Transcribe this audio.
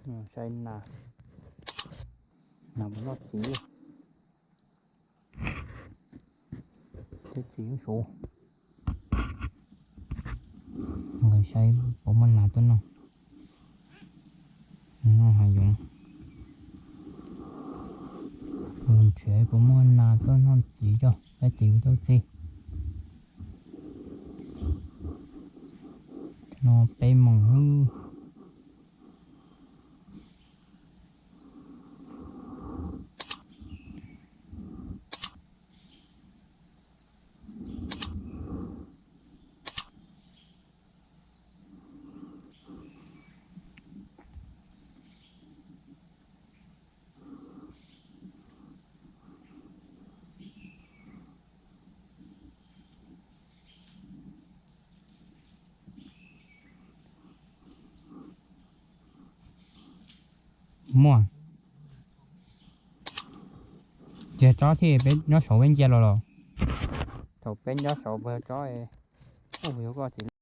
Saib nas, nas puas noj txiv, txiv lub suav. Nqis saib puas muaj nas tuaj noj. Noj hav zoov, nrhiav puas muaj nas tuaj noj txiv tso, saib txiv puas tau txi. No peb moos lawm. Muaj, tsis yog tsob thiab, peb nyob saud peb ntsia los los. Thaum peb nyob saud peb tsob, yuav koj txiv